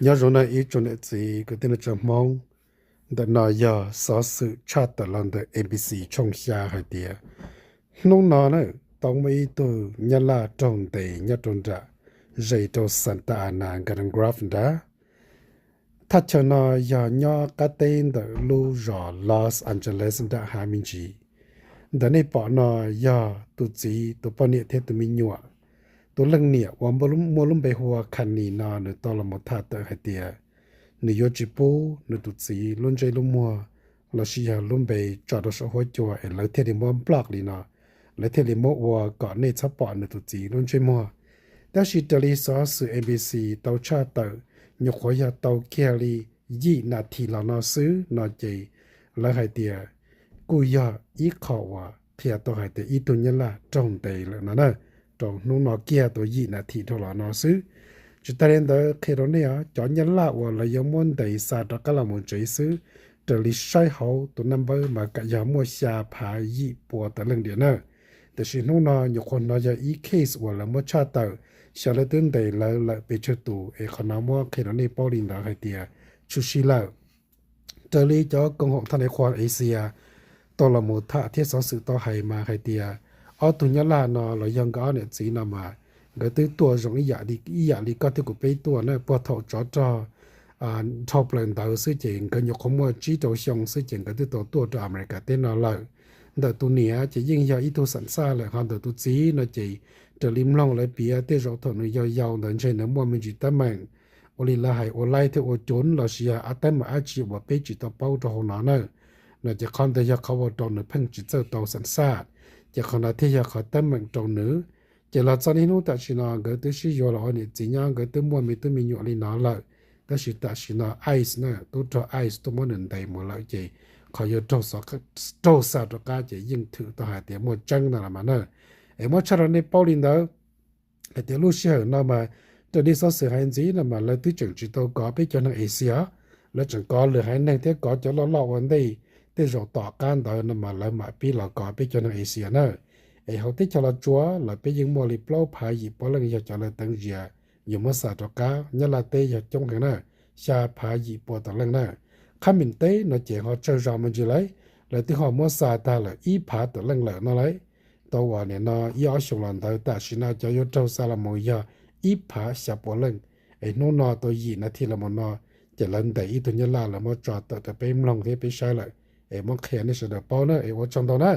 Nyob zoo nawb ib tsoom niam txiv kwv tij neej tsa Hmoob. Ntawm no yog xov xwm tshaj tawm los ntawm A B C tshooj xya hais tias hnub no na tau muaj ib tug Nyab Laj raug ntes nyob rau nram ze rau Santa Ana Garden Grove nrad. Thaj chaw no yog nyob qab teb ntawm lub zos Los Angeles nram hav me ntsis. Ntawm nej pom no yog tus txiv tus poj niam thiab tus me nyuam. Tus leej niam uas muaj lub npe hu ua Khani no nws tau los mus tham tawm hais tias nws yuav tsis pub nws tus txiv lub ntsej lub muag lossis yog lub npe tso rau saum huab cua es lawv thiaj li muab block li no, lawv thiaj li muab ua kom nej txhob pom nws tus txiv lub ntsej muag. Tab sis raws li xov xwm A B C tau tshaj tawm, nyuam qhuav yog tau kiag li yim nas this los no xwb no ces lawv hais tias kuj yog ib qho uas qhia tau hais tias ib tug Nyab Laj raug ntes lawm no na, rau hnub no kiag tau yim nas this dhau los no xwb. Tsis tas li ntawd qhia rau nej os, cov Nyab Laj uas lawv yuav muab ntes xa rov qab los mus tsev xwb, raws li saib hauv tus naj npawb mas kam yog muaj xya phav yim pua tawm leej diam na. Tiam sis hnub no nyuam qhuav hnov yog ib case uas lawv muab tshaj tawm, xyov lawv twb ntes lawv lawm pes tsawg tus es qhov no muab qhia rau nej paub li ntawd hais tias tshwm sim lawm. Raws li cov koom haum thaj nais qhuas Asia tau los mus tham thiab xov xwm tau hais mas hais tias ob tug Nyab Laj no los yog nkawd ob niam txiv no mas nkawd twb tuaj zoo ib yam li koj thiab kuv peb tuaj na, puag thaum tsov rog dhau plaws ntawd xwb ces nkawd nyuam qhuav muaj tsib rau xyoo xwb ces nkawd twb tau tuaj rau Amelikas teb no lawm. Ntawm tus niam ces yeej yog ib tug xam xaj lawm, ho ntawm tus txiv no ces raws li mloog lawv piav tej zaum thaum nws yau yau ntawd ntshe nws muaj me ntsis teeb meem ua li lawv hais ua laib thiab ua cuv lossis yog teeb meem dab tsi uas peb tsis tau paub rau hauv no na. No ces qhov ntawd yog qhov ua rau nws pheej tsis txawj tau xam xaj, ces qhov no thiaj yog qhov teeb meem rau nws. Ces los txog niaj hnub tam sim no nkawd twb sib yuav los ua niam txiv nyob, nkawd twb muaj me tub me nyuam li no lawm, tab sis tam sim no ICE na, tub rog ICE tuaj muab nws ntes mus lawm ces qhov yuav raug xa rov qab ces yeej thwm tau hais tias muaj tseeb no los mas na. Es muab tshaj rau nej paub li ntawd hais tias lub sij hawm no mas raws li xov xwm hais ntxiv no mas lawv twb tseem tsis tau kov peb cov neeg Asia, lawv tseem kov lwm haiv neeg thiab kov cov loj loj ua ntej, tej zaum tom qab ntawd no mas lawv mam pib los kov peb cov neeg Asia na. Es hauv teb chaws Los Tsuas los peb yeej muaj li plaub phav yim pua leej yog cov lawv teev zias yuav muab xa rov qab. Nyab Laj teb yog coob heev na, xya phav yim pua tawm leej na. Qhab Meem teb no ces ho tsawg zog me ntsis lauj, lawv twb ho muab xa tag lawm ib phav tawm leej lawm no lauj. Tau uas nim no ib ob xyoos los ntawd tam sim no cov yuav raug xa los mus yog ib phav xya pua leej. Es hnub no tau yim nas this los mus no ces lawv ntes ib tug Nyab Laj lawv muab tso tawm rau peb mloog thiab peb saib lawm. Es muab qhia nej sawv daws paub na, es ua tsaug ntau na.